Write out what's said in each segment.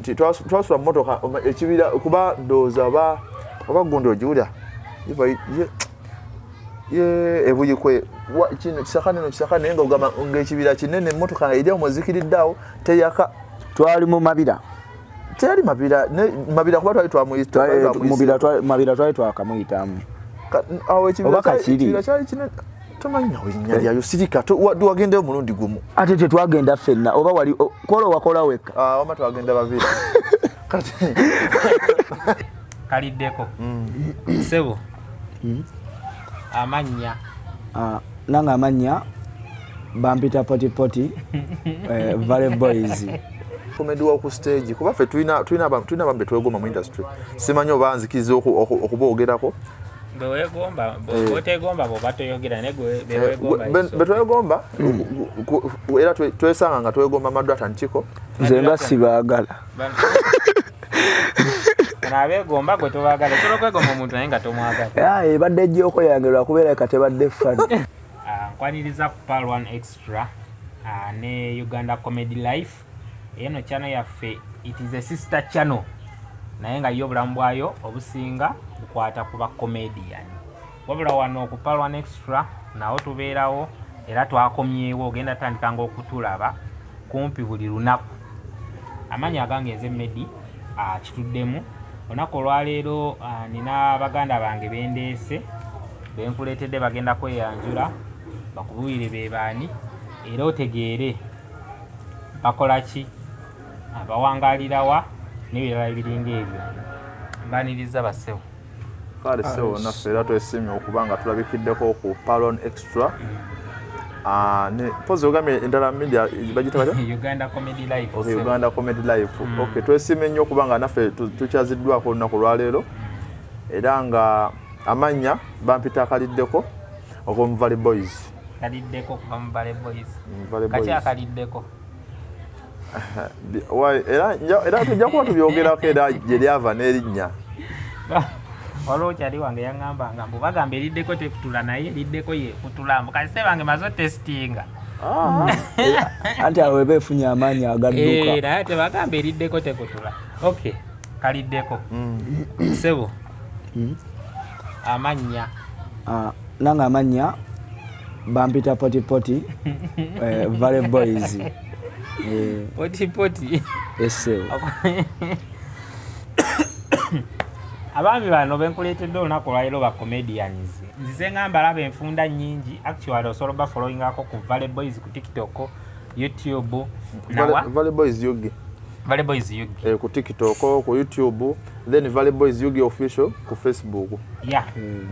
Nti twasula mu motoka ekibira, kuba ndowooza oba gundi ogiwulira ye ebuyikwe kino kisaka nino kisaka, naye nga ogamba ngaekibira kinene, emmotoka eri awo mwezikiridde awo teyaka. Twali mu Mabira. Teyali Mabira, Mabira kuba twali twamuyita. Mabira twali twakamuyitamu. Awo ekibira kyali kinene, tomanyi nawe erinnya lyayo, sirika. Wagendeyo omulundi gumu. Ate tetwagenda ffenna, oba wali kola wakola wekka? Ah, wama twagenda babiri kati. Kaliddeko. Sebo, amannya? Ah, nange amannya bampita Potipoti, Valley Boys. Comedy wa ku stage, kuba ffe tulina abantu betwegomba mu industry. Simanyi oba nzikiriza okuboogerako. Bewegomba, botegomba boba toyogera, naye gwe bewegomba. Betwegomba era twesanga nga twegomba Madrata Nkiko. Nze nga sibaagala. Bano abeegomba, gwe tobaagala. Osobola okwegomba omuntu naye nga tomwagala. Ah, ebadde ejjooko yange lwakubeera katebadde funny. Ah, nkwaniriza ku Pal One Extra ne Uganda Comedy Life. Eno channel yaffe, it is a sister channel, naye nga yo obulamu bwayo obusinga bukwata ku ba comedian. Wabula wano ku Pal One Extra nawo tubeerawo, era twakomyewo, ogenda tandikanga okutulaba kumpi buli lunaku. Amannya agange nze Medi kituddemu. Olunaku olwaleero nina baganda bange bendeese, benkuleetedde, bagenda kweyanjula bakubuulire be baani era otegeere bakola ki, bawangaalirawa n'ebirala ebiringa ebyo. Mbaniriza, bassebo. Kale ssebo, naffe era twesiimye okuba nga tulabikiddeko ku Palon Extra. Ah, mpozi ogambye endala media bagita batya? Uganda Comedy Life. Okay, Uganda Comedy Life. Okay, twesiimye nnyo okuba nga naffe tukyaziddwako olunaku olwaleero, era nga amannya bampita Akaliddeko okuva mu Valley Boys. Kaliddeko okuva mu Valley Boys. Valley Kaki? Boys. Akaliddeko. Era tujja kuba tubyogerako era gye lyava n'erinnya. Waliwo kyali wange yaŋŋambanga mbu bagamba eriddeko tekutula, naye eriddeko yekutula, mbu kati bange maze otesitinga. Ah. Anti awo eba efunye amaanyi agadduka. Eh, naye tebagamba eriddeko tekutula. Okay, kaliddeko. Sebo, amannya? Ah, nange amannya bampita Potipoti, Valley Boys. Potipoti. Ese. Abaami bano benkuleetedde olunaku olwaleero ba comedians. Nzize nga mbalaba enfunda nnyingi. Actually osobola oba followingako ku Valley Boys ku TikTok, YouTube, nawa? Valley Boys UG. Valley Boys UG. Eh, ku TikTok, ku YouTube, then Valley Boys UG Official ku Facebook. Ya,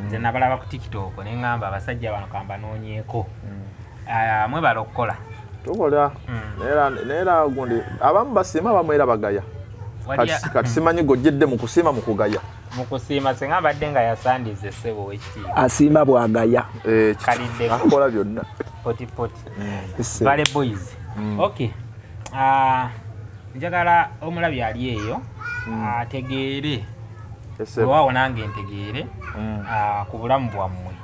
nze nabalaba ku TikTok ne ŋŋamba abasajja bano kambanoonyeeko. Ah, mwebala okukola. Tukola, naye era gundi abamu basiima, abamu era bagaya. Kati simanyi gojjedde mu kusiima, mu kugaya. Mu kusiima, singa mbadde nga yasandize, ssebo w'ekitiibwa. Asiima bwagaya. Eh, Kaliddeko. Akola byonna. Potipoti. Ese. Valley Boys. Okay. Ah, njagala omulabi ali eyo ategeere, Ese. wewaawo nange ntegeere ku bulamu bwammwe.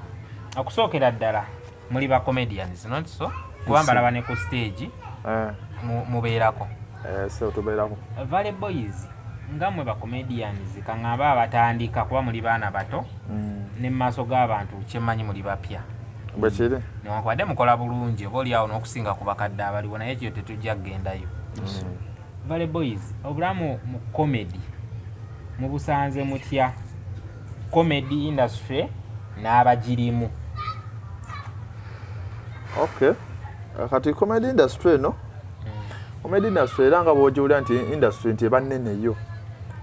Okusookera ddala muli ba comedians, not so? Kuba mbalaba ne ku stage mubeerako. Eh, so tubeerako. Valley Boys, nga mmwe ba comedians, kaŋŋambe abatandika, kuba muli baana bato ne mu maaso g'abantu kyemmanyi muli bapya. Bwe kiri. Newankubadde mukola bulungi oba oliawo n'okusinga ku bakadde abaliwo, naye ekyo tetujja kugendayo. Valley Boys, obulamu mu comedy mubusanze mutya, comedy industry n'abagirimu? Okay, kati comedy industry eno, comedy industry era nga bw'ogiwulira nti industry nti eba nneneyo,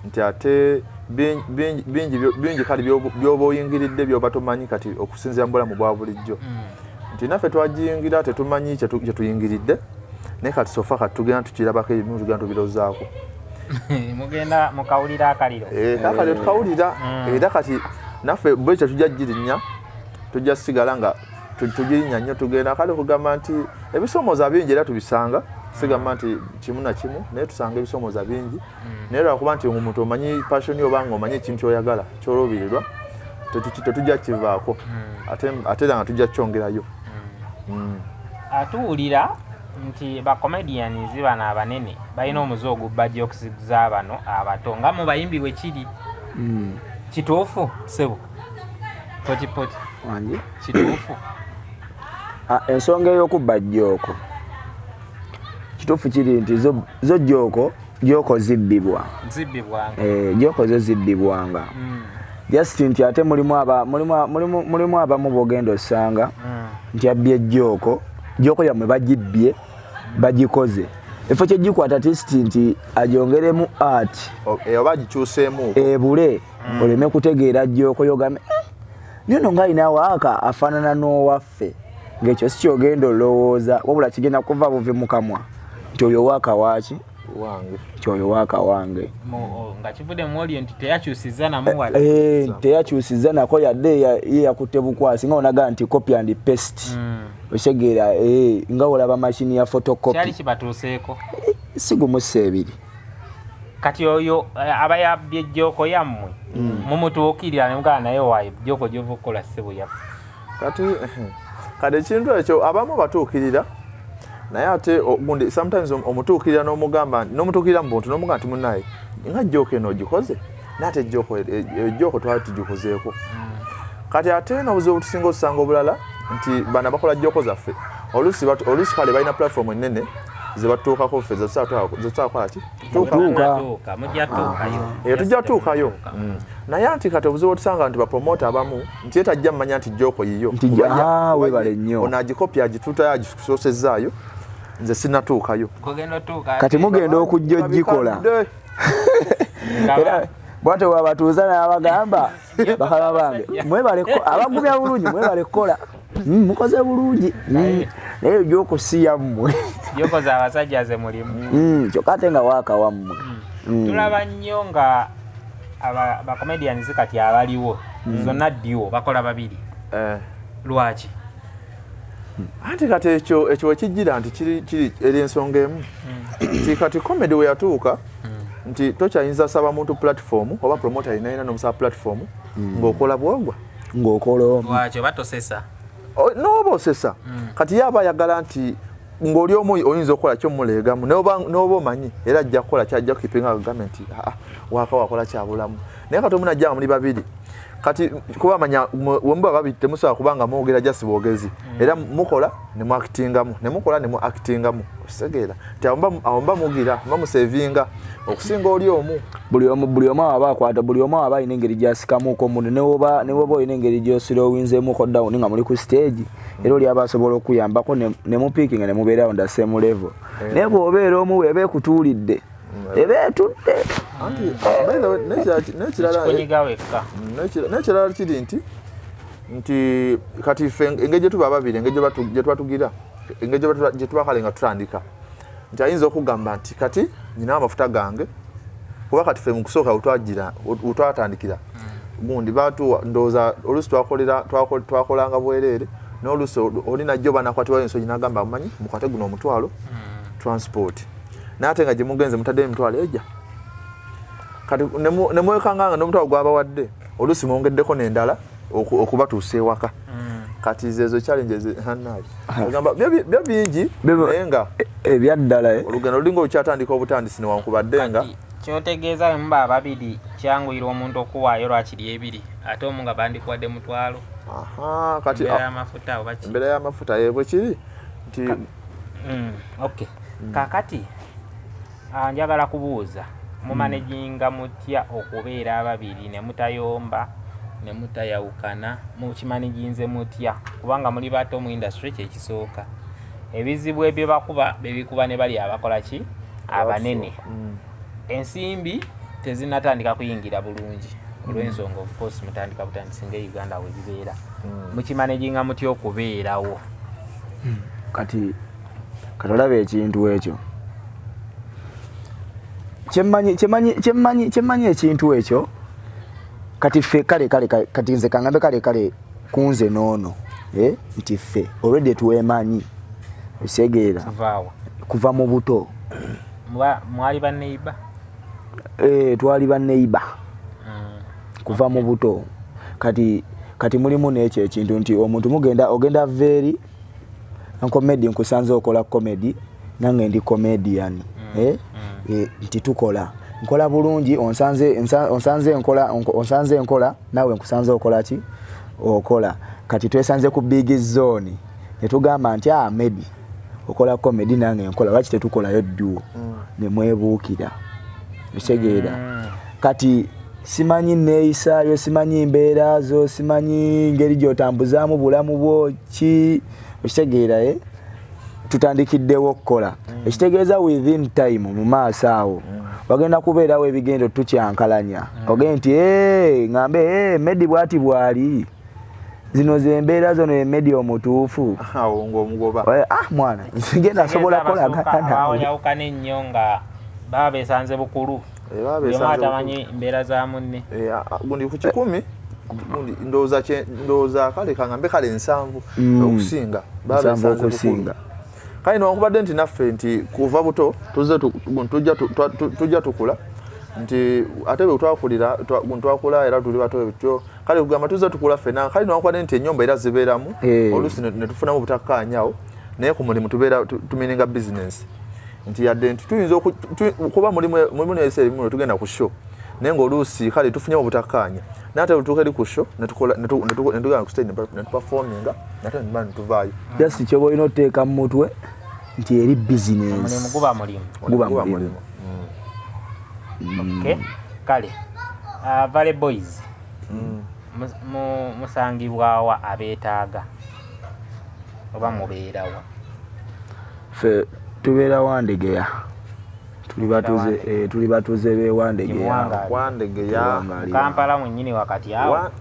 nti ate bingi kale by'oba oyingiridde by'oba tomanyi. Kati okusinziira mu bulamu bwa bulijjo nti naffe twagiyingira tetumanyi kye tuyingiridde, naye kati so far kati tugenda tukirabako, ebimu tugenda tubirozaako. Mugenda mukawulira akaliro. Eh, kakaliro tukawulira. Era kati naffe bwe tetujja girinnya, tujja sigala nga tugirinnya nnyo. Tugenda kale kugamba nti ebisomooza bingi era tubisanga, sigamba nti kimu na kimu, naye tusanga ebisomooza bingi, naye lwakuba nti omuntu omanyi passion, oba nga omanyi ekintu kyoyagala kyoluubirirwa, tetujja kivaako, ate era nga tujja kyongerayo. Atuwulira. Nti ba comedians bano abanene balina omuze ogubba jokes za bano abato nga mu bayimbi bwe kiri. Kituufu ssebo? Potipoti. Wangi? Kituufu? Ah, ensonga ey'okubba joke, kituufu kiri nti zo joke zibbibwa. Zibbibwanga. Eh, joke zo zibbibwanga. Just nti ate mulimu abamu b'ogenda osanga nti abbye joke, joke yammwe bagibbye, bagikoze. Efo kyegikwata tist nti agyongeremu art. Oba agikyuseemu. Ebule, oleme kutegeera joke yogambe, eh, naye no ng'alina waaka afaanana n'owaffe, ng'ekyo si kyogenda olowooza, wabula kigenda kuva buvi mu kamwa nti oyo waaka waaki? Wange. Nti oyo waaka wange. Nga kivudde mu olio nti teyakyusizza namu wadde. Eh, teyakyusizza nako yadde, ye yakutte bukwasi nga onaga nti copy and paste. Okitegeera, eh, nga olaba mashini ya photocopy. Kyali kibatuuseeko? Si gumussa ebiri. Kati oyo aba yabbye joke yammwe, mumutuukirira ne mugamba naye waayo joke gy'ova okukola ssebo yaffe? Kati ekintu ekyo abamu batuukirira, naye ate gundi sometimes omutuukirira n'omugamba, n'omutuukirira mu buntu n'omugamba nti munnaye, nga joke eno ogikoze, naye ate joke twali tugikozeeko. Kati ate n'obuzibu obutusinga otusanga obulala nti bano abakola joke zaffe oluusi kale balina platform ennene ze batuukako ffe zetusobola kukola ki? Tuuka. Tuuka, mujja tuukayo. Eyo tujja tuukayo. Naye anti kati obuzibu otusanga nti bapromota abamu nti ye tajja mmanya nti joke yiyo. Nti Kuba ah, weebale nnyo. Ono agikopi agituutayo agisoosezaayo, nze sinnatuukayo. Kugenda otuuka. Kati mugenda okujja ogikola. Babikadde. Era bwatyo bwabatuuza n'abagamba, bakaba bange mwebale abagumya bulungi, mwebale kukola. Mukoze bulungi. Naye joke si yammwe. Joke z'abasajja ze mulimu. Kyokka ate nga waaka wammwe. Tulaba nnyo nga ba comedians kati abaliwo zonna duo bakola babiri. Lwaki? Anti kati ekyo wekijjira nti kiri eri ensonga emu nti kati comedy we yatuuka nti tokyayinza saba muntu platform oba promoter yina n'omusaba platform ng'okola bwogwa. Ng'okola omu. Lwaki oba tosesa? N'oba osesa. Kati ye aba ayagala nti ng'oli omu oyinza okukola kyo muleegamu, n'oba omanyi era ajja kukola kyajja kukipinga agambe nti aa waaka wakola kyabulamu, naye kati omu najja nga muli babiri, kati kuba amanya we muba babiri temusobola kubanga mwogera just bwogezi, era mukola ne muactingamu, ne mukola ne muactingamu, okitegeera nti awo mba mugira mba musevinga okusinga oli omu. Buli omu aba akwata, buli omu aba alina engeri gy'asikamuko muno, ne woba olina engeri gy'osilowinzeemuko down nga muli ku stage, era oli aba asobola okuyambako ne mupiikinga ne mubeerawo on the same level. Naye bw'obeera omu, eba ekutuulidde, eba etudde. Anti by the way, n'ekirala Kikunyiga wekka. N'ekirala kiri nti kati ffe engeri gye tuba ababiri, engeri gye tuba tugira, engeri gye tuba kale nga tutandika nti ayinza okugamba nti kati nyinawo amafuta gange, kuba kati ffe mu kusooka wetwatandikira gundi batuwa, ndowooza oluusi twakolanga bwereere, n'oluusi oli najja oba nakwatibwayo ensonyi n'agamba, omanyi mukwate guno omutwalo transport, naye ate nga gye mugenze mutaddeyo emitwalo ejja. Kati nemwekanga nga n'omutwalo gwabawadde oluusi mwongeddeko n'endala okubatuusa ewaka. Kati zezo challenges hannaye ogamba byo bingi, naye nga ebyaddala, eh. Olugendo lulinga olukyatandika obutandisi newankubadde nga Kati kyotegeeza bwe muba ababiri kyanguyira omuntu okuwaayo lwakiri ebiri, ate omu nga bandikuwadde mutwalo. Aha, kati embeera y'amafuta oba ki? Embeera y'amafuta yebwe kiri nti Okay, kakati njagala kubuuza, mumanaginga mutya okubeera ababiri ne mutayomba ne mutayawukana? Mukimanaginze mutya, kubanga muli bato mu industry? Kyekisooka, ebizibu ebyo bakuba bebikuba ne bali abakola ki abanene. Ensimbi tezinatandika kuyingira bulungi olw'ensonga, of course mutandika butandisi nga Uganda webibeera. Mukimanaginga mutya okubeerawo? Kati olaba ekintu ekyo kyemmanyi ekintu ekyo kati ffe kale kati nze kangambe kale kunze noono, eh, nti ffe already twemanyi, okitegeera? Kuvaawa? Kuva mu buto. Mwali baneiba? Eh, twali baneiba kuva mu buto. Kati mulimu n'ekyo ekintu nti omuntu mugenda ogenda veeri. Uncle Medi, nkusanze okola comedy, nange ndi comedian, nti tukola, nkola bulungi, onsanze nkola, naawe nkusanze okola ki, okola. Kati twesanze ku big zone ne tugamba nti, "Ah, Medi okola comedy, nange nkola, lwaki tetukolayo duo?" Ne mwebuukira, okitegeera? Kati simanyi neeyisaayo, simanyi mbeera zo, simanyi ngeri gy'otambuzaamu bulamu bwo ki, okitegeera? Eh? Tutandikiddewo okukola, ekitegeeza within time mu maaso awo wagenda kubeerawo ebigendo tukyankalanya, ogende nti, "Eh, ŋŋambe, eh, Medi bwati bwali, zino zembeera zono, emedi omutuufu." Awo ng'omugoba. Ah, mwana genda asobola kukolagana naawe. Abawukana ennyo nga baba besanze bukulu. Eh, baba buli omu besanze. Atamanyi mbeera za munne. Eh, gundi ku 100, gundi ndowooza ndowooza kale kangambe kale 70 okusinga baba 70 besanze bukulu. Okusinga. Kale newankubadde nti naffe nti kuva buto tuzze gundi tujja tukula, nti ate bwe twakulira gundi twakula era tuli bato bityo, kale kugamba tuzze tukula ffenna. Kale newankubadde nti ennyumba era zibeeramu, oluusi ne tufunamu obutakkaanyaawo, naye ku mulimu tubeera tumininga business, nti yadde nti tuyinza kuba mulimu n'ebiseera ebimu tugenda ku show, naye ng'oluusi kale tufunyemu obutakkaanya, naye ate bwe eri ku show ne tugenda ku stage ne tuperforminga, nate ne tuba ne tuvaayo. Just kyoba olina otuteeka mu mutwe nti eri omulimu business. Guba mulimu. Guba Guba mulimu. Mulimu. Okay, kale, Valley Boys musangibwawa abeetaaga oba mubeerawa? Ffe tubeera Wandegeya, tuli batuze, tuli batuze b'e Wandegeya. Kimuwanga. Wandegeya. Tuwangaalira. Kampala mwennyini wakati awo?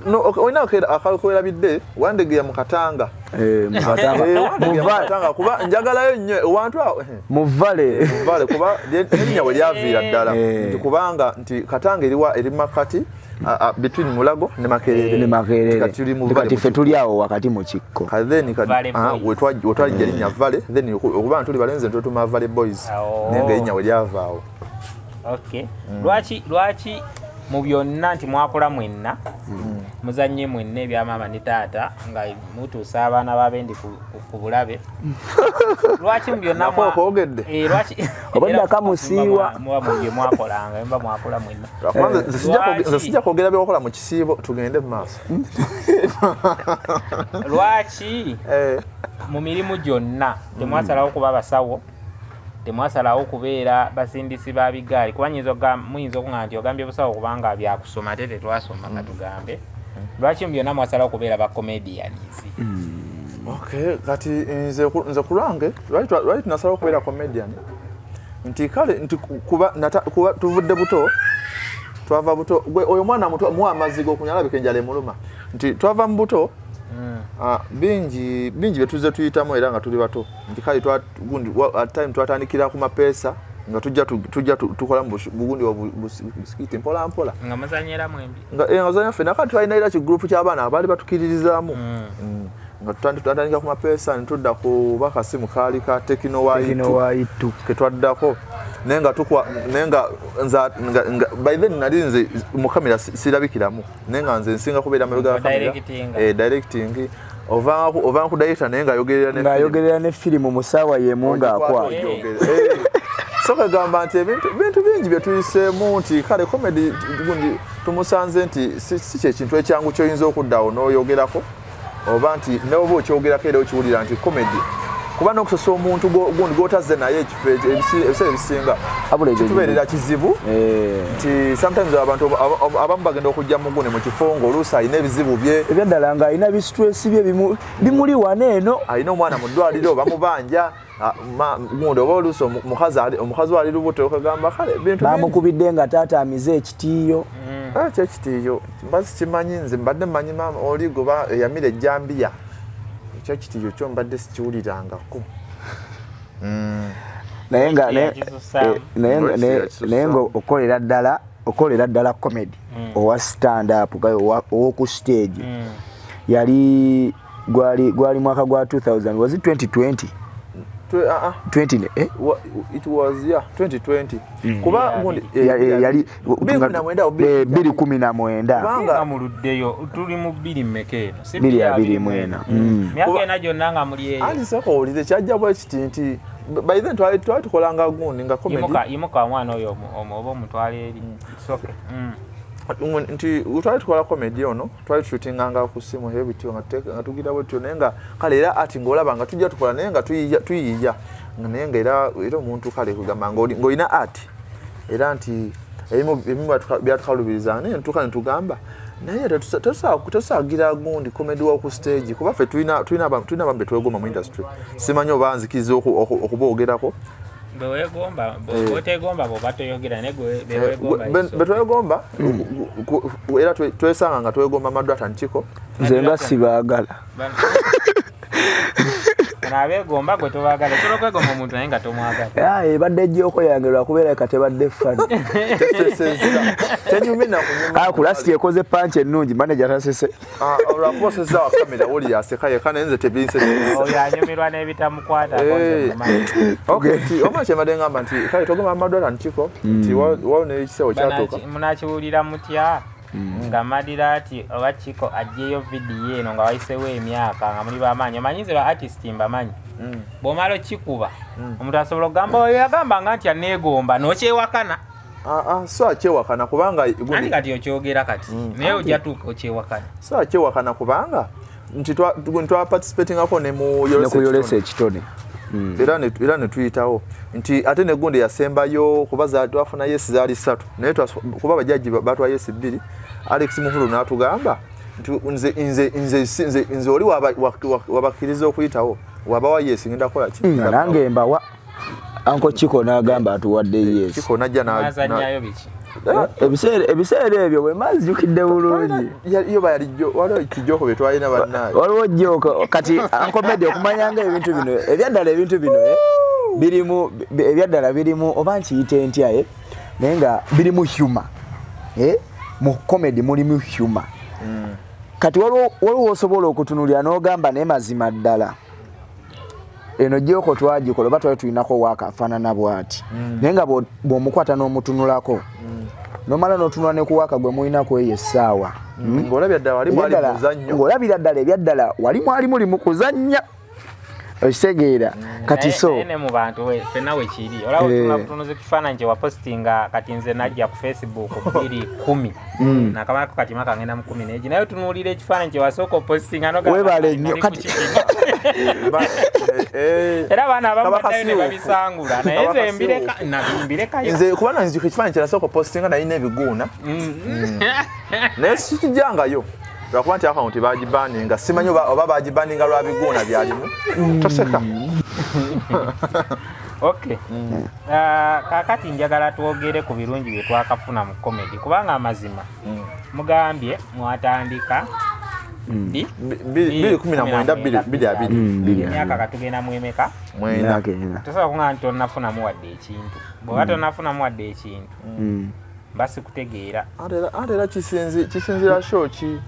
No, olina akalwerabidde, Wandegeya mu Katanga. Eh, mu Katanga. Wandegeya mu Katanga, kuba njagalayo nnyo ewantu awo. Mu Valley. Valley, kuba erinnya we lyaviira ddala nti kubanga nti Katanga eriwa eri makati between Mulago ne Makerere. Ne Makerere. Kati tuli mu Valley. Kati ffe tuli awo wakati mu kikko. Kati then kati Valley Boys. Wetwajja erinnya Valley, then okuba tuli balenzi netwetuma Valley Boys, naye nga erinnya we lyava awo. Okay, lwaki mu byonna nti mwakula mwenna, muzanye mwenna ebyamaama ne taata nga mutuusa abaana babendi ku bulabe, lwaki mu byonna Nako okwogedde. Eh, lwaki Obadde era akamusiiwa. Muba mu bye mwakolanga, muba mwakula mwenna. Lwakuba nze Lwaki? sijja kwogera byewakola mu kisiibo, tugende mu maaso. Lwaki mu mirimu gyonna temwasalawo kuba basawo, temwasalawo kubeera basindisi ba bigaali? Kuba muyinza okuŋŋamba nti ogambye busawo kubanga byakusoma, ate tetwasoma. Katugambe, lwaki mu byonna mwasalawo kubeera ba comedians? Okay, kati nze ku lwange lwaki tunasalawo okubeera comedian, nti kale nti kuba tuvudde buto, twava buto, gwe oyo mwana muto muwa amazzi g'okunywa, alabika enjala emuluma, nti twava mu buto, bingi bingi bye tuzze tuyitamu era nga tuli bato, nti kale gundi at time twatandikira ku mapeesa nga tujja tukola mu bugundi busikiti mpola mpola. Nga muzanyira mwembi? Nga nga zanya ffenna, kati twalina era kigurupu ky'abaana abaali batukiririzaamu. Nga twatandika ku mapeesa ne tudda ku bakasimu kaali ka Tecno. Tecno Y2. Y2. Ketwaddako, naye nga tukwa, naye nga nze nga by then nali nze mu kamera sirabikiramu, naye nga nze nsinga kubeera mabega ga kamera. Directing. Eh, directing, ovanga ku director, naye ng'ayogerera ne film. Ng'ayogerera ne firimu mu ssaawa y'emu ng'akwata. Ogikwata ogyogere. So kagamba nti ebintu bintu bingi bye tuyiseemu, nti kale comedy gundi tumusanze nti si kyekintu ekyangu kyoyinza okuddawo n'oyogerako, oba nti neoba okyogerako era okiwulira nti comedy, kuba n'okusosa omuntu gundi gw'otazze naye ekifo ebiseera ebisinga Abula ekyo kitubeerera kizibu, nti sometimes abantu abamu bagenda okujja mu gundi mu kifo ng'oluusi alina ebizibu bye. Ebyaddala ng'alina bi stress bye bimuli wano eno. Alina omwana mu ddwaliro bamubanja, gundi oba oluusi omukazi we ali lubuto, okagamba kale bintu bingi. Bamukubidde nga taata amize ekitiiyo. Ah, kyekitiiyo mba sikimanyi, nze mbadde mmanyi maama oli goba eyamira ejjambiya, ekyo kitiiyo kyo mbadde sikiwulirangako. Naye nga Yakisusaamu. Yakisusaamu. Naye nga okolera ddala comedy owa stand up owoku stage, yali gwali mwaka gwa 2000, was it 2020? 20, eh? It was, yeah, 2020. Kuba gundi Yali 2019. 2019. Kubanga nga muluddeyo, tuli mu bbiri mmeka eno? Si 2024. Myaka 4 gyonna nga muli eyo. Anti sooka owulire, kyajja bwe kiti nti by then twali tukolanga gundi nga comedy. Yimuka, yimuka, omwana oyo oba omutwala eri. It's okay. Nti twali tukola comedy ono, twali tushootinganga ku simu eyo bityo, nga tugira bwetyo, naye nga kale era ati ng'olaba nga tujja tukola, naye nga tuyiya tuyiya, naye nga era omuntu kale kugamba ng'olina art, era nti ebimu byatukalubirizanga, naye ntuuka ne tugamba naye tetusagira gundi comedy wa ku stage, kuba ffe tulina abantu betwegomba mu industry. Simanyi oba nzikiriza okuboogerako. Bwewegomba, bwotegomba, bwoba toyogera, naye gwe bewegomba. Betwegomba era twesanga nga twegomba Madrat and Chiko. Nze nga sibaagala. Bano abeegomba, gwe tobaagala. Osobola okwegomba omuntu naye nga tomwagala. Ah, ebadde joke yange, lwakubeera katebadde funny. Teseseza, tenyumye nakunyuma. Ah, ku last ekoze punch ennungi, manager tasese. Olwakuba osesa wa kamera, woli yaseka yekka, naye nze tebinseseza. Oyo anyumirwa n'ebitamukwatako, nze mumanyi. Okay, nti omwana kyembadde ngamba nti kale twegomba Madrat and Chiko, nti waliwo n'ekisewo kyatuuka. Munakiwulira mutya nga Madrat oba Chiko aggyeyo vidiyo eno nga wayisewo emyaka nga muli bamaanyi? Omanyi nze ba artist mbamanyi. Bw'omala okikuba, omuntu asobola okugamba oyo yagamba nga nti aneegomba, n'okyewakana. Ah, ah, so akyewakana kubanga Anti kati okyogera kati, naye ojja tuuka okyewakana. So akyewakana kubanga nti twa participatingako ne mu ne kuyolesa ekitone. Era ne tuyitawo nti ate negundi yasembayo kuba twafuna yes zaali ssatu, naye kuba bajaji batwa yes bbiri, Alex Muhulu n'atugamba nti nze oli wabakkiriza okuyitawo, wabawa yes, ngenda kukola ki? Nga nange mbawa. Uncle Chiko n'agamba atuwadde yes. Chiko najja Mwazannyayo biki? Ebiseera ebyo bwe mazijukidde bulungi. Yo bayali waliwo kijoko bye twalina bannaye. Waliwo joke. Kati Uncle Medi, okumanyanga ebintu bino ebyaddala, ebintu bino birimu ebyaddala, birimu oba nkiyite ntya, naye nga birimu humor, mu comedy mulimu humor. Kati waliwo osobola okutunulira n'ogamba, naye mazima ddala eno joke twagikola oba twali tulinako waaka afaanana bw'ati, naye nga bw'omukwata n'omutunulako, nomala n'otunula ne ku waaka gwe mulinaku eyo essaawa, Ng'olabya ddala wali mwali Ebyaddala- muzannyo. Ng'olabira ddala ebyaddala wali mwali muli mu kuzannya, okitegeera? Kati so Naye ne mu bantu ffenna wekiri, olaba otunula butunuzi kifaananyi kye wapositinga. Kati nze najja ku Facebook 2010, nakamalako kati maka ngenda mu kumi n'egi, naye otunuulira ekifaananyi kye wasooka opositinga nogamba, Weebale nnyo. "Nali ku kiki?" Era abaana abamu Kaba baddayo ne kasiiwuufu. babisangula, naye Kaba nze mbirekayo. Nze kuba nanzijuka ekifaananyi kyenasooka postinga, nalina ebiguuna, naye sikijangayo lwakuba nti akawunti bagibaninga, simanyi oba bagibaninga lwa biguuna byalimu. Toseka. Okay. Ah, kaakati njagala twogere ku birungi bye twakafuna mu comedy, kubanga amazima mugambye mwatandika ddi? 2019, 2020. 20. Emyaka katugenda mu emeka? 9. Myaka 4. Tosobola kuŋŋamba nti tonnafunamu wadde ekintu. Bw'oba tonnafunamu wadde ekintu, mba sikutegeera. Ate era kisinzira show ki?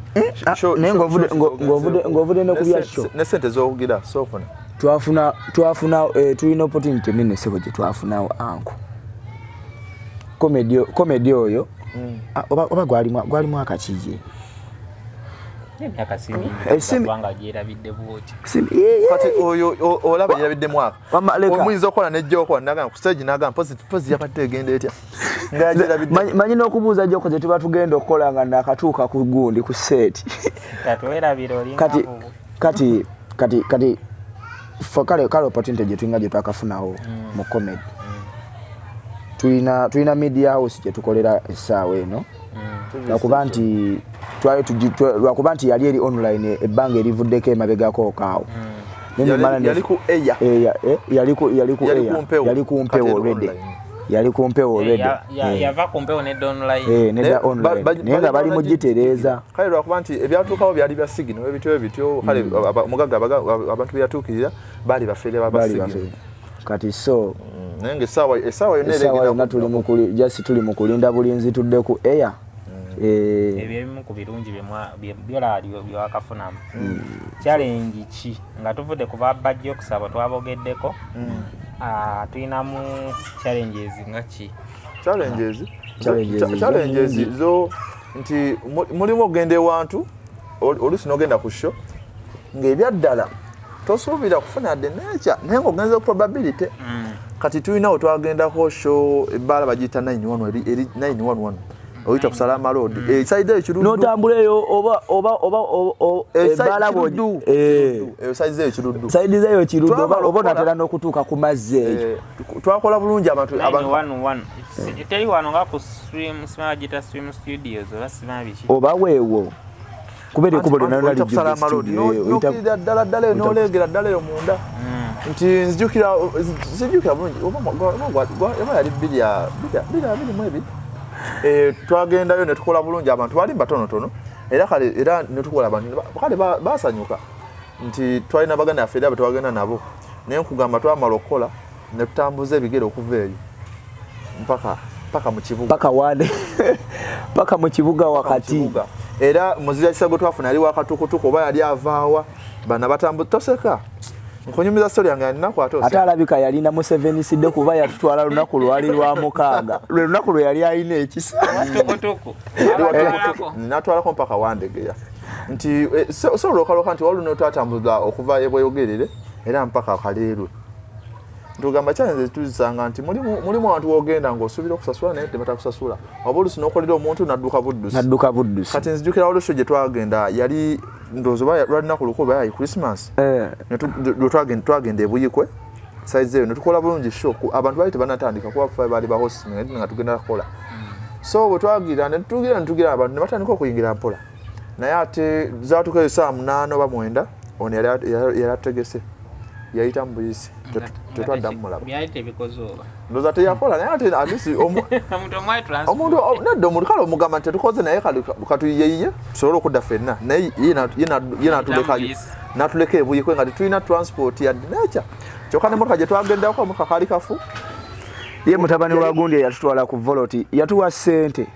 Ah, naye ng'ovudde ne ku bya show. Ne sente z'okugira soofuna. Twafuna, tulina opportunity nene sebo gye twafunawo, uncle. Comedy oyo, ah, oba gwali mwaka kiye? Emyaka si mingi, kubanga gyerabidde bwoti. Kati oyo olaba yerabidde mwaka. Wamma, leka. Omuyinza okukola nejja nagamba ku stage, nagamba pozi yabadde egenda etya nga yagyerabidde. Manyi n'okubuuza joke ze tuba tugenda okukola nga nakatuuka ku gundi, ku set. Tatwerabira, olinga Kati nvubu. Kati kale opportunity gye tulina, gye twakafunawo mu comedy, tulina media house gye tukolera essaawa eno, lwakuba nti twali lwakuba nti yali eri online ebbanga erivuddeko emabegako kaawo. Naye Yali ku air. Yali ku Yali air. ku mpewo. Yali ku mpewo Kati eri already. online. Yali ku mpewo already. Yava ku mpewo nedda online. Nedda Naye online, naye nga bali mugitereeza. Kale lwakuba nti ebyatuukawo byali bya signal ebityo ebityo, kale omugagga abantu byatuukirira baali bafeere baba Bali signal. bafere. Kati so Naye nga essaawa yonna essaawa era yonna tuli mu just tuli mu kulinda bulinzi tudde ku air. Eh. Ebyo ebimu ku birungi byolaba byewakafunamu. Challenge ki nga tuvudde ku babajja okusaba twabogeddeko? Ah, tulinamu challenges nga ki? Challenges. Challenges zo Challenges nyingi. zo nti mulimu ogenda ewantu, oluusi n'ogenda ku show ng'ebyaddala tosuubira kufuna dde nekya, naye ng'ogenze ku probability. Kati tulina we twagendako show, ebbaala bagiyita 911, eri 911, oyita ku Salama Road, eside eyo Kiruddu. N'otambula eyo oba ebbaala Kiruddu. Eh. Eyo side eyo Kiruddu. Side zeeyo Kiruddu, oba Twamala oba okukola. onatera n'okutuuka ku mazzi eyo. Eh, twakola bulungi abantu abantu. 911 teri wano nga ku stream, simanyi bagiyita Stream Studios oba simanyi biki. Oba weewo kubeera ekkubo lyonna lyonna Oyita ku lijjudde Salama Road, studio, eh, n'okkirira ddala ddala eyo, n'oleegera ddala eyo munda. Nti nzijukira, sijjukira bulungi oba yali 2022. Eh, twagendayo ne tukola bulungi, abantu baali batonotono era kale era ne tukola, abantu kale basanyuka nti twalina baganda yaffe era be twagenda nabo. Naye nkugamba twamala okukola ne tutambuza ebigere okuva eyo mpaka mu kibuga. Paka wane, paka mu kibuga wakati. Kibuga. Era muzira kisa gwe twafuna yali wakatukutuku oba yali avaawa bana batambu. Toseka, nkunyumiza story yange yalinaku ate ate oseka. Alabika yalina Museveni sidde kuba yatutwala lunaku lwali lwa mukaaga, lwe lunaku lwe yali alina ekisa. Tukutuku. Yali Abatwalako. Natwalako mpaka Wandegeya nti eh, so olwokaloka nti waliwo notwatambuza okuva ebweyogerere era mpaka Kaleerwe. Ntugamba challenge tuzisanga nti mulimu abantu wogenda ng'osuubira okusasula naye tebatakusasula, oba oluusi n'okolera omuntu nadduka buddusi. Nadduka buddusi. Kati nzijukira waliwo show gye twagenda, yali ndowooza oba lwali lunaku lukulu oba yali Christmas. Eh. Lwe twagenda ebuyikwe size eyo ne tukola bulungi show, abantu baali tebanatandika kuba ffe baali ba host nga tugenda kukola. So bwe twagira ne tugira abantu ne batandika okuyingira mpola, naye ate zaatuka eyo saa 8 oba 9, ono yali ategese yayita mu buyisi. Tetwaddamu mulaba. Byali tebikoze oba? Ndowooza teyakola, naye ate at least omuntu omwali transport. Omuntu nedda, omuntu kale omugamba nti tetukoze, naye kale katuyiyeyiye tusobole okudda ffenna, naye ye natulekayo. Buyisi. Natuleka ebuyikwe nga tetulina transport yadde nekya, kyokka nemotoka gye twagendako emotoka kaali kafu. Ye mutabani wa gundi eyatutwala ku Volt yatuwa ssente.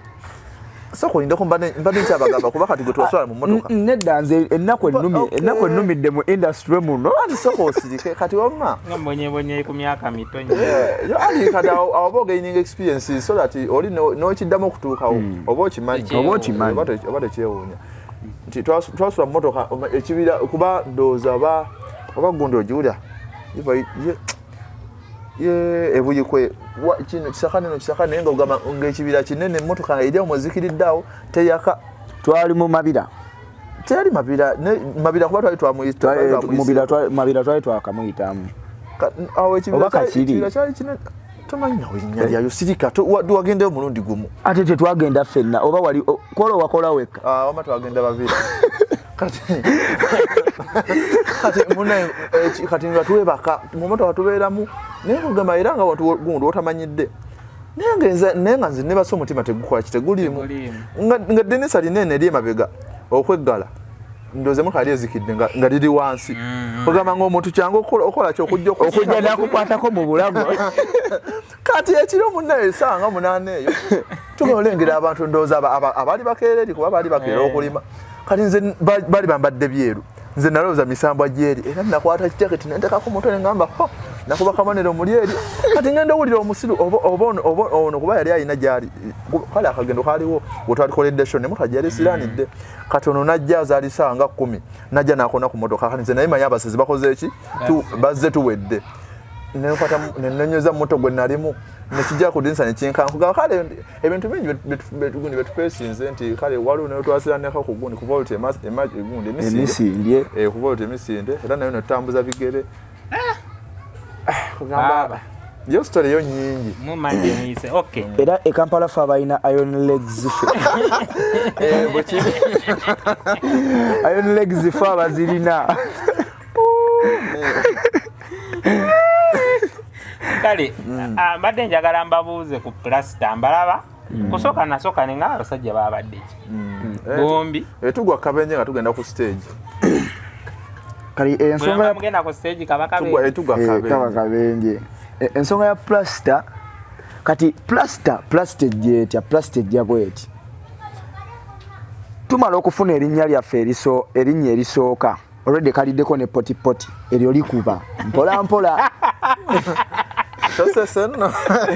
Sooka olindeko, mbadde nkyabagamba kuba kati gwe twaswala mu mmotoka. Nedda, nze ennaku ennumi ennaku ennumidde mu industry muno. Anti sooka osirike kati wamma. Nga mbonyebonye ku myaka mito nnyo. Eh, ali kati awo oba ogaining experience so that oli n'okiddamu okutuukawo oba okimanyi. Oba okimanyi. Oba tekyewuunya nti twasula mu motoka ekibira kuba ndowooza oba gundi ogiwulira ye ebuyikwe kino kisaka neno kisaka, naye nga ogamba ngaekibira kinene, emmotoka eri awo mwezikiridde awo teyaka. Twali mu Mabira. Teyali Mabira, Mabira kuba twali twamuyita. Mabira twali twakamuyitamu. Awo ekibira Oba Kakiri. Ekibira kyali kinene, tomanyi nawe linnya lyayo, sirika, wagendeyo omulundi gumu. Ate tetwagenda ffenna oba wali kola wakola wekka? Ah, wama twagenda babiri. Kati munaye, kati nga twebaka mu motoka tubeeramu, naye kugamba era nga wantu gundi otamanyidde, naye nga nze nebasa omutima tegukola ki, teguliimu. Teguliimu. Nga eddirisa linene eri emabega okweggala, ndowooza emotoka yali ezikidde nga liri wansi, ogamba nga omuntu kyangu okola ki okujja okujja nakukwatako mu bulago. Kati ekiro munnaye esaawa nga 8 eyo tugenda olengera abantu, ndowooza abaali bakeera eri kuba baali bakeera okulima. Kati nze baali bambadde byeru, nze nalowooza misambwa gyeri, era nakwata kijaketi nentekako mutwe nengamba ho nakuba kabonero muli eri. Kati ngenda owulira omusiru oba ono kuba yali alina gyali, kale akagendo kaaliwo wetwalikoledde show nemotoka gyeyali esiranidde. Kati ono najja azaali saawa nga 10, najja nakona ku motoka. Kati nze naye manyi abasezi bakoze eki, bazze tuwedde, nenkwata nenonyoza mumoto gwe nalimu nekijja ku dinisa nekinkankuga. Kale ebintu bingi gundi betufesinze nti kale waliwo netwasiraneko ku gundi ku Volt gundi emisinde. Emisinde. Eh, ku Volt emisinde era nayo netutambuza bigere. Ah, kugamba Baaba. yo story yo nyingi. Mumanye muyise, okay. Era e Kampala fe abalina iron legs fe. Eh, bwe kiri. Iron legs fe abazirina. Kale ah, mbadde njagala mbabuuze ku Plasita mbalaba kusooka nasooka nenga abasajja babadde ki bombi. Eh, tugwa kabenje nga tugenda ku stage. Kale ensonga ya mugenda ku stage kabaka tugwa tugwa Eh, kaba kabenje. Kabenje. Ensonga ya Plasita, kati Plasita ejja etya? Plasita ejja bweti. Tumala okufuna erinnya lyaffe erinnya erisooka already kaliddeko ne potipoti eryo likuba mpola mpola. Tosese nno.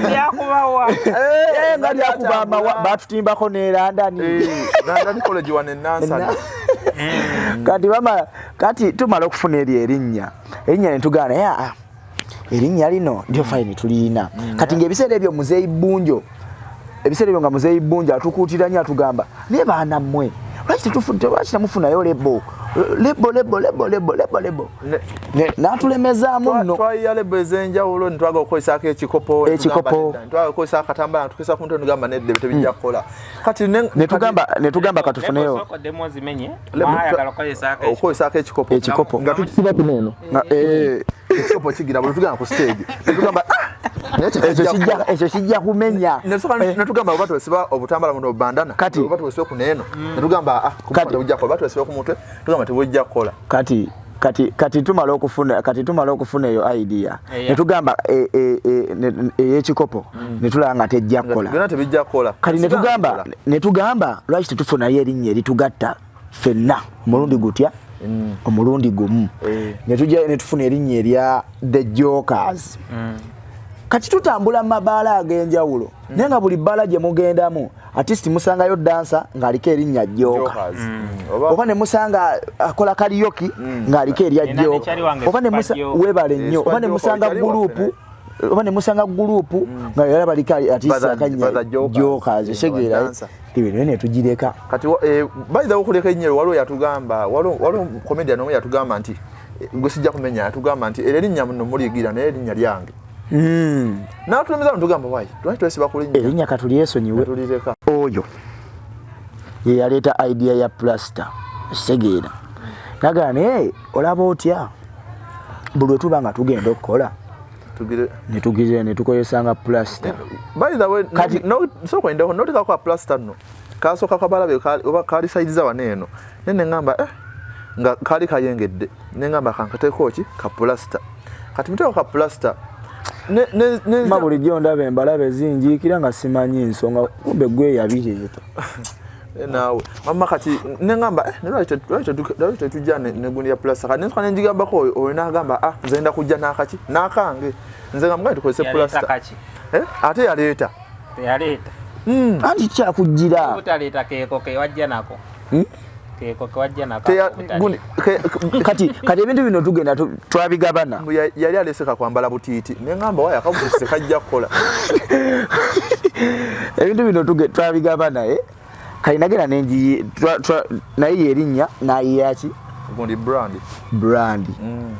Lyakubawa. Eh, nga lyakuba amawa batutimbako ne London. Eh, London College wano e Nansana. Kati bamala, kati tumala okufuna eryo erinnya ne tugaana ya erinnya lino ndyo fine tuliyina. Kati ng'ebiseera ebyo Muzeeyi Bunjo, ebiseera ebyo nga Muzeeyi Bunjo atukuutira nnyo, atugamba naye baana mmwe lwaki lwaki temufunayo label label label label label label label? N'atulemezaamu nno. Twayiya label ez'enjawulo, ntwaga okukozesaako ekikopo, Ekikopo. ntwaga okukozesa akatambala ntukisa ku mutwe, nugamba nedde, tebijja kukola. Kati netugamba katufuneyo. Oddemu ozimenye. Label Mwayagala okukozesaako okukozesaako ekikopo. Ekikopo. Nga tukisiba kuno eno. Nga, Ekikopo kigira buli tugenda ku stage netugamba, "Ah, naye ekyo ekyo kijja kumenya." Netugamba oba twesiba obutambala buno bandana, oba twesibe kuno eno, netugamba, ah, tebujja kukola. Oba twesibe ku mutwe, tugamba tebujja kukola. Kati tumala okufuna eyo idea, netugamba ey'ekikopo, netulaba nga tejja kukola. Byonna tebijja kukola. Kati netugamba lwaki tetufunayo erinnya eritugatta ffenna omulundi gutya, omulundi gumu? Netujja netufuna erinnya erya The Jokers. Kati tutambula mu mabaala ag'enjawulo, naye nga buli bbaala gye mugendamu at least musangayo dancer ng'aliko erinnya Joker, Jokers. Oba ne musanga akola karaoke ng'aliko erya Nina Joker, nekyali wange oba ne Super Joker. webale nnyo, Super oba ne Joker, musanga kyali waffe. group, oba ne musanga group nga era baliko at least akannya Brother Jokers. Jokers. Otegeera? Badancer. Ebyo naye ne tugireka. Kati by the way, okuleka erinnya, waliwo yatugamba, waliwo comedian omu yatugamba nti gwe sijja kumenya, yatugamba nti eryo erinnya muno muligira, naye erinnya lyange. N'atulemeza, netugamba why, lwaki twesiba ku linnya? Erinnya katulyesonyiwe. Tulireka. Oyo ye yaleeta idea ya plaster, kitegeera? Nagaa naye olaba otya buli lwe tuba nga tugenda okukola tugire netugire netukozesanga plaster. By the way, no, sooka endeko notekako ka plaster nno kasooka kabalabe oba kaali sayiza wano eno, naye neŋŋamba nga kaali kayengedde, neŋŋamba kankateeko ki ka plaster. Kati muteeko ka plaster Ma bulijjo ndaba embalabe zinjiikira nga simanyi nsonga, kumbe gwe yabireeta. Naawe mama, kati neŋŋamba lwaki tetujja negundi ya plaster? Kati nensoka nenjigambako oyo n'agamba, ah, nze ngenda kujja n'akaki n'akange, nze nga mugaye tukozese Yaleeta plaster. Kaki? Ate yaleeta. Teyaleeta. Anti kyakujjira. Obutaleeta keeko kewajja nako. Keeko kewajja nako. Teya- gundi Kati ebintu bino tugenda twabigabana. Mbu yali alese kakwambala butiiti, neŋŋamba waaya akabutiiti tekajja kukola. Ebintu bino twabigabana, eh? Kali nagenda nenji naye yerinnya nayiyaki. Gundi brand. Brand.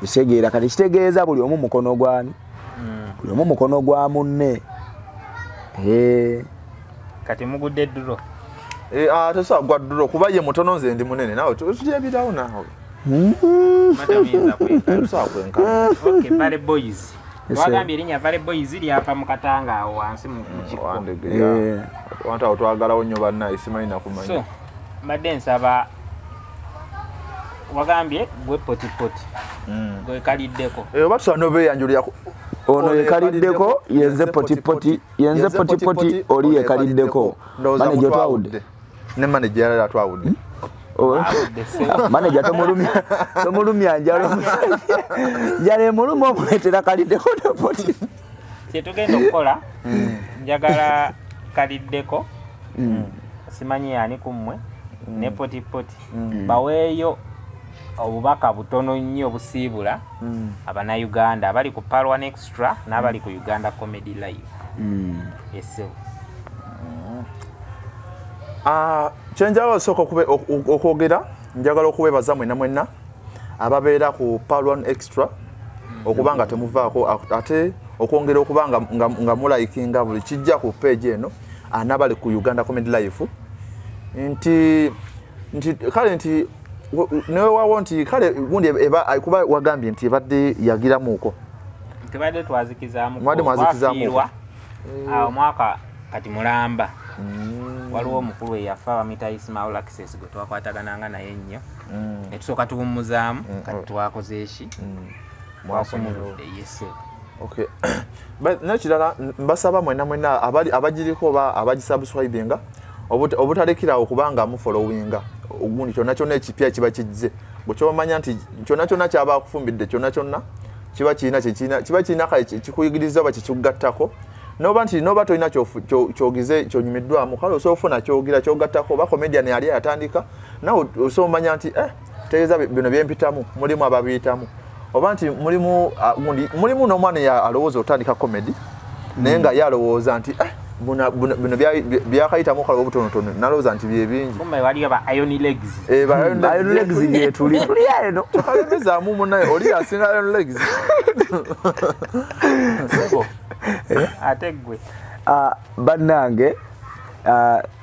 Kitegeera? Kati kitegeeza buli omu mukono gwani, buli omu mukono gwa munne. Eh. Kati mugudde draw. Eh, ah, tosobola gwa draw kuba ye mutono, nze ndi munene, naawe tutyebirawo naawe. Matamiiza kwenkana. Tosobola kwenkana. Okay, Valley Boys. Yes, Twagambye erinnya Valley Boys lyava mu katanga awo wansi mu kikko. Wandegeya. Wantu awo twagalawo nnyo bannaye, simanyi nakumanya. So mbadde nsaba, wagambye gwe potipoti, gwe kaliddeko. Eh, oba tusobola nobeeyanjulira Ono yekaliddeko, yenze potipoti, yenze potipoti, oli yekaliddeko. Ndowooza Manager mutwawudde. otwawudde. Ne manager yalala atwawudde. Awudde ssebo. Manager tomulumya njala, omusajja njala emuluma, omuleetera kaliddeko ne poti. Kyetugenda okukola, njagala kaliddeko, simanyi ani kummwe, ne potipoti baweeyo obubaka butono nnyo obusiibula Abannayuganda abali ku Pearl One Extra n'abali ku Uganda Comedy Live. Essebo. Ah, kyenjagala osooka okwogera, njagala okuwebaza mwenna mwenna ababeera ku Pearl One Extra okuba nga temuvaako, ate okwongera okuba nga mulikinga buli kijja ku page eno, n'abali ku Uganda Comedy Life, nti kale nti newewawo nti kale gundi eba kuba wagambye nti ebadde yagiramuuko. Tubadde twazikizaamu. Mubadde mwazikizaamuko. Twafiirwa awo mwaka kati mulamba. Waliwo omukulu eyafa bamuyita Ismail Access, gwe twakwatagananga naye ennyo, netusooka tuwummuzaamu. Kati twakoze eki? Twasumuludde yese. Okay. But nekirala mbasaba mwenna mwenna abali abagiriko oba abagisubscribinga obutalekerawo kubanga mufollowinga. Ogundi kyonna kyonna ekipya kiba kijze, gwe kyobamanya nti kyonna kyonna kyaba akufumbidde, kyonna kyonna kiba kirina kyekirina, kiba kirina kale kikuyigiriza oba kikikugattako, noba nti noba tolina kyogize kyonyumiddwamu, kale osobola okufuna kyogira kyogattako, oba comedian yali yatandika nawe osobola omanya nti tegeeza bino byempitamu mulimu ababiyitamu, oba nti mulimu gundi mulimu n'omwana alowooza otandika comedy, naye nga ye alowooza nti bino byakayitamu kale obutonotono, nalowooza nti byebingi. Kumbe waliyo ba iron legs. Eh, ba iron legs. Iron legs gyetuli, tuli eno. Kalemezaamu munaye, oli asinga iron legs. Sebo. Ate gwe? Ah, bannange,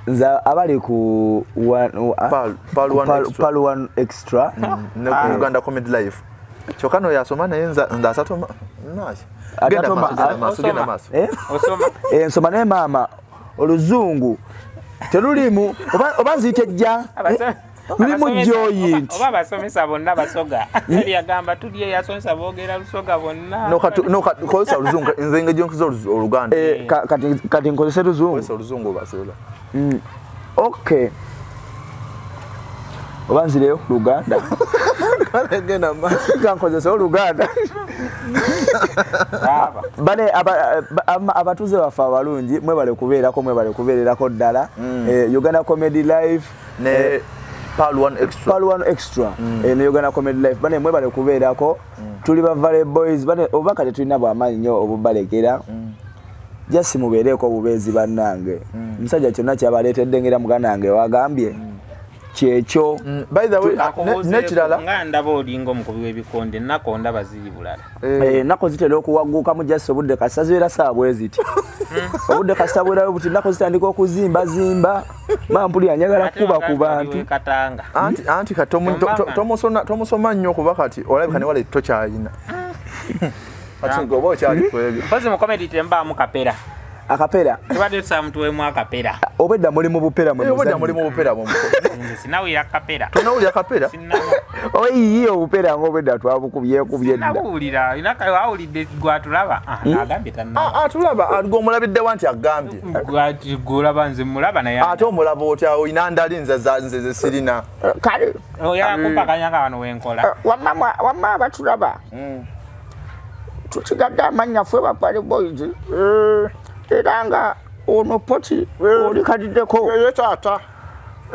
nze abali ku Pearl One Extra. Pearl One Extra. Ne ku Uganda Comedy Life. Kyokka noyo asoma, naye nze asatoma naki. Genda Atatoma- maaso, genda maaso, genda Osoma. maaso. Eh? Osoma? Eh, nsoma, naye maama oluzungu terulimu, oba nziyite jja. Lulimu joint. Oba abasomesa bonna basoga? Yali yagamba tuli eyasomesa boogera lusoga bonna. No, kati kozesa oluzungu, nze engeri gyenkuza oluganda. Eh, kati nkozese luzungu. Kozesa oluzungu obasobola. Okay, oba nzireyo ku luganda? Kale genda maaso. Kankozese oluganda. Baaba. Bane abatuuze baffe abalungi, mwebale kubeerako, mwebale kubeererako ddala. Uganda Comedy Life ne Pearl One Extra. Pearl One Extra, ne Uganda Comedy Life. Bane, mwebale kubeerako. Tuli ba Valley Boys. Bane, obubaka tetulina bwamaanyi nnyo obubalekera, just mubeereeko obubeezi bannange. Omusajja kyonna kyabaleetedde ngera muganda wange wagambye kyekyo. By the way, n'ekirala Nga ndaba olinga omukubi w'ebikonde, ennaku ndaba ziri bulala. Ennaku zitera okuwaggukamu, just obudde kasita zibeera saawa bwe ziti, obudde kasita bwerayo buti, ennaku zitandika okuzimbazimba, mampulira njagala Ate kuba ku wagamba bantu. oli Katanga. Anti kati Tombanga. tomusoma nnyo, kuba kati olabika ne wala tokyalina, kati oba okyali kwebyo. Mpozi mu comedy tembaamu kapera? Akapera? Tubadde tusaba mutuweemu akapera. Obwedda muli mu bupera mwe. Obwedda muzannyo. muli mu bupera bwo. Nze sinawulira kapera. Tonawulira kapera? Sinaba. Oyiyi, obupera nga obwedda twabukubyekubye dda. Sinabuwulira. Wawulidde gwatulaba? Ah, agambye tanaba. Ah, tulaba gwe omulabiddewa nti agambye? Gwolaba, nze mulaba naye. Ate omulaba otya? Olina ndali, nze nze ze sirina. Kale. Oyakumpakanya nga wano wenkola. Wamma abatulaba, tusigadde amannya ffe ba Valley Boys, era nga ono poti oli kaliddeko. Ye taata.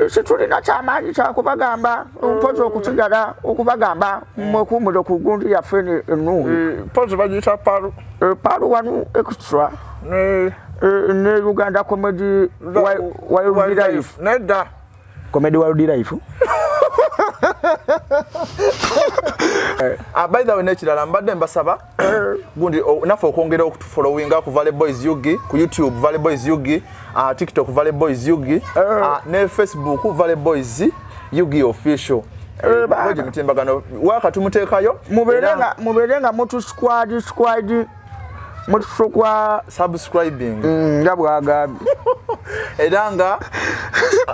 Situlina kyamaanyi kyakubagamba, mpozi okusigala okubagamba mwekuumire ku gundi yaffe eno ennungi. Pozi bagiyita Palu. Pearl One Extra ne ne Uganda Comedy Wild Life. Nedda. Comedy World Life. Ah, by the way, n'ekirala mbadde mbasaba gundi naffe okwongera okutufollowinga ku Valley Boys UG ku YouTube, Valley Boys UG, TikTok Valley Boys UG, ne Facebook Valley Boys UG Official. Baba. Mitimbagano waka tumuteekayo. Mubeere Era nga mubeere nga mutu squad squad mutusukwa subscribing. Nga bwagambye. Era nga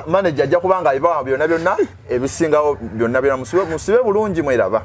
manager ajja kuba nga abibawa byonna byonna ebisingawo byonna byonna. Musibe bulungi, mweraba.